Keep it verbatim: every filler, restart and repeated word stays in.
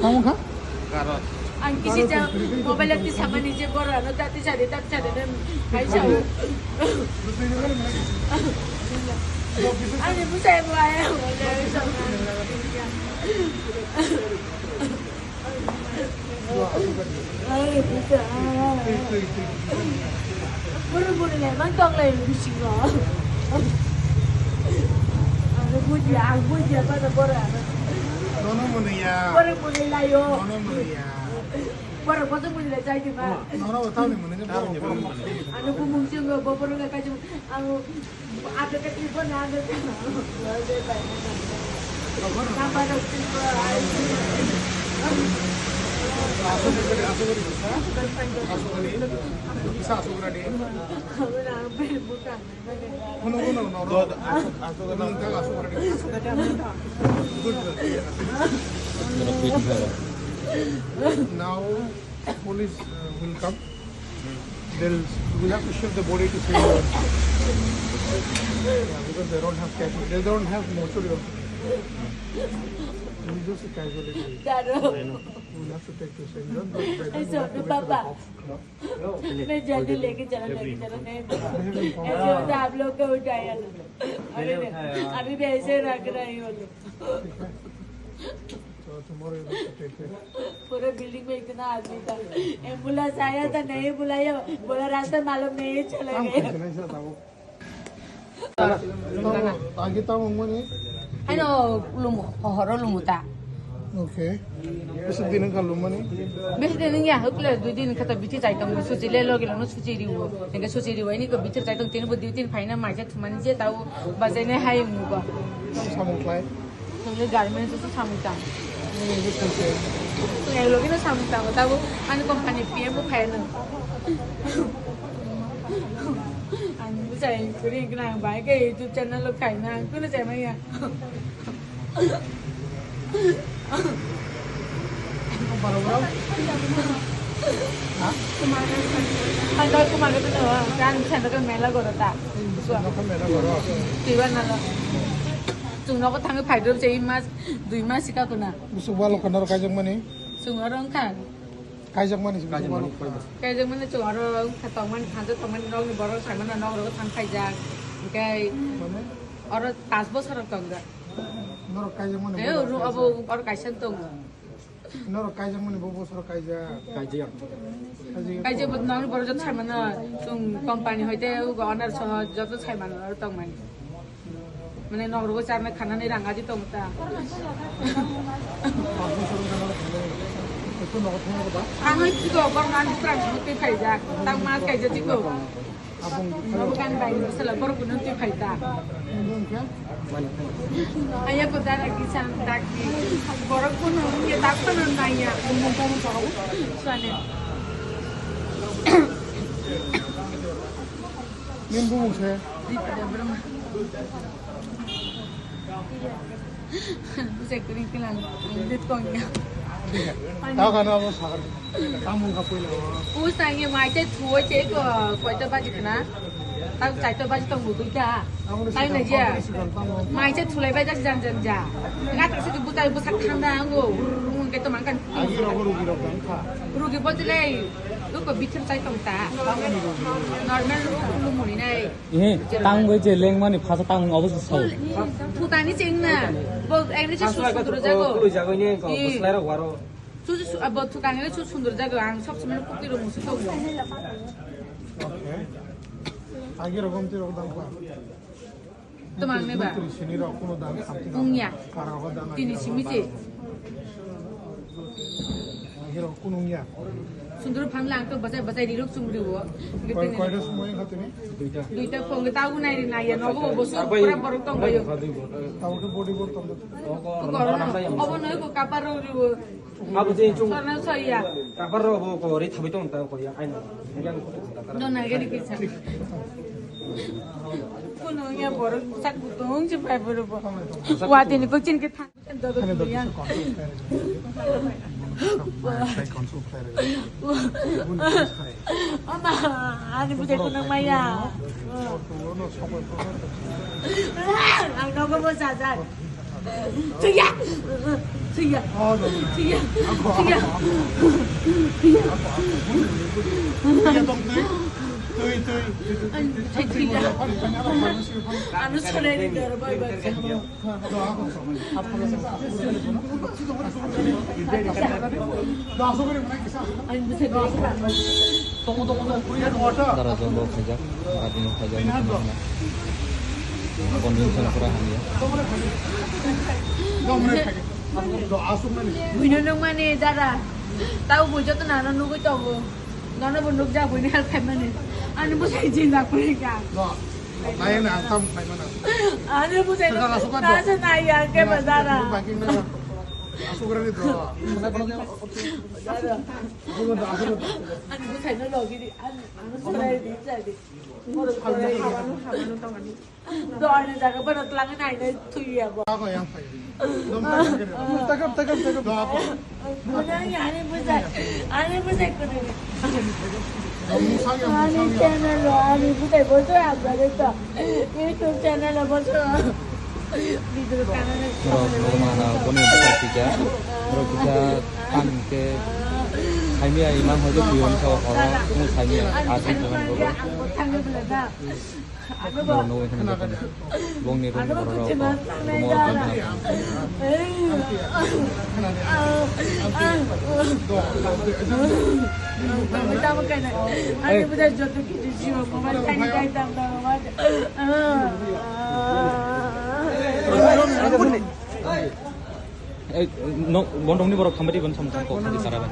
Tamo kha? Ang kisi jang mobile ti samani je boro ano ta ti sari ta ti sari nem kai sao. Ani busai bo aya. Ai busa. Boro boro le man tong le bisingo. Ang buji ang buji apa ta boro ano. Nono munuya. Boro boro layo. Nono munuya. Borok boso mujile jai di ba. Nono bo tamni mwnwi khe borok. Ano bumung sing bo borok ka jung ang abe ka ti bo na abe ka. Namba dok ti bo ai. Aso kori, aso kori, ha? Aso kori. Kisa aso kori. Abo na abe buka. Uno, uno, no, no. Good, good. Now, police uh, will come. They'll, we'll have to shift the body to Saint John. Yeah, because they don't have casualty. They don't have mortuary also. We'll just say casualty. We'll have to take to Saint John. But by then we'll have to wait for the box. मैं जल्दी लेके चला, लेके चला, नहीं। ऐसे होता है, आप लोग का उठाया लो। अभी मैं, अभी मैं ऐसे रख रही हूँ। So tomorrow you have to take care. पूरे बिल्डिंग में इतना आदमी था, एम्बुलेंस आया था, नहीं बुलाया, बोला रास्ता मालूम नहीं है, चले गए। Agi tamo wngmani? Haino lumo, horo lumo ta. Okay. Bisi din wngkha lumani? Bisi din wngya, hukle dui din khato bithi chai tongo, suchi le logi lono suchi riwo. Hingke suchi riwo, ini ko bithi chai tong tini bo dui din phaina maja thumani je tau bajaine hai wngmugo. Samung khlai? Tole garments o samung tang. Tong logi no samung tang, tabo ani company P M bo phaino. Ang bwsai kwrwi wngkha, ang bai khe YouTube channel o khaina, ang kunu chai manya. Ang doi kuma khe tuno, ang bwsai khe mela goro ta. Twibar nalo. Chwng nogo thangwi phaidrop se, mas, dui mas sika kuna. Busuk balo khanaro kaijak mani? Chwng oro wngkha. Kaijakmani se Kaijakmani, bisi kaijakmani. Kaijakmani chwng oro wngkha tongmani, thansa tongmani, nokni borok saimano nok rogo thang khaijak. Hingke Mane? Oro pas bosor rok tongjak. Norok kaijakmani Eh, bo oro, abo kaijak. Oro kaisa tongo. Norok kaijakmani bo bosor kaijak. Kaijak. Kaijak. Kaijak bo nokni borok joto saimano, chwng company hoite ugo owner soho joto saimano oro tongmani. Mane nok rogo charna khanani rang aji tong ta. Ang oi tiko bor man pran twi phaijak. Tang mas kaijak tiko. Nobo kan bai sala bor kuno twi phai ta. Aya ko dara kisan daki. Borok kuno ke dak kuno naya. Swane. Nini bumung se? Bwsai kwrwi khe lang, ang de tongya. Tao kano abo sakar. Tamung ka puila. Bwsai ye mai te thuo che ko, koita baji kana? Tao chaita baji tong bui ta. Tao na je. Mai te thulai bai jak jan jan ja. Nga tak se bwsai bwsak thanda ango. Rung ke to mangkan. Agi rogo rugi rok dang kha. Rugi bojlai. Luko bithir chai tong ta. Normal luko lumuni nai. Eh, tang bai je lengmani phasa tang obo se sao. Thutani chengna. Bo ekni se sundro jago. Kului jago ni ko Eh. Buslai rok waro. Su su abo thutani su sundro jago ang sob somoi pukti ro musu to. Okay. Agi rokom ti rok dang kha. Tomang ne ba? Sini rok kuno dan khamti Wngya. Kara ho dan Tini simi se. Hero kuno wngya. Sundro phang lang to bachai bachai rirok chung riwo. Koi koi ro somoi khatini? Duita phone ta gu nai ri nai ya no bo bo sur pura borok tong bayo. Tau ke body bor tong. Ko koro no. Obo no ko kapar ro riwo. Abo je chung Sana saya. Kapar ro bo ko ri thabi tong ta ko ya ai no. Yang ko ta. No na gari kisa. Kuno ya borok sak butung si pai boro bo. Wa tini ko chin ke thang. Khane do kisu control kare. Sai control kare. Ama, ani bujai ko nang maya. Ang nogo bo sajak. Tuya. Thwiya. Thwiya. Thwiya. Thwiya. Thwiya tong twi. Twi, twi. Ang thwiya. Ano sanai ni dor bai bai. Dara jombo khaijak, adino khaijak, convention pura hamya. Buino nungmani dara, tau bui joto nano nugui tongo, nono bo nukjak buini help khaimani, ani bwsai jinjak puri ka. Nai na, ang tam khaimana. Ani bwsai nasa nai ya ke ba dara. Asuk rani do. Dara. Ani bwsai no logi di, ani, ani surai di, jai di. Habanu, habanu tongani. Doaini jaga bana tlangi nainai thuya bo. Ako yang pai. Dom tak kere. Takap, takap, takap. Doa ko. Ani bujai, ani bujai kuni. Ani channel lo, ani bujai bojo abra de to. YouTube channel lo bojo. Video kanane. Norok norok mana boni bwsai sija. Norok kisa tang ke. Khaimya imang hoje kuyon sa horo. Mo khaimya. Asi tuhan bobo. Ang botang bela da. Borok nugwi kheno jotono bongni room borok rok. Ei, no, bondongni borok khambai twi bono samung tangkho, khambai twi sara bai.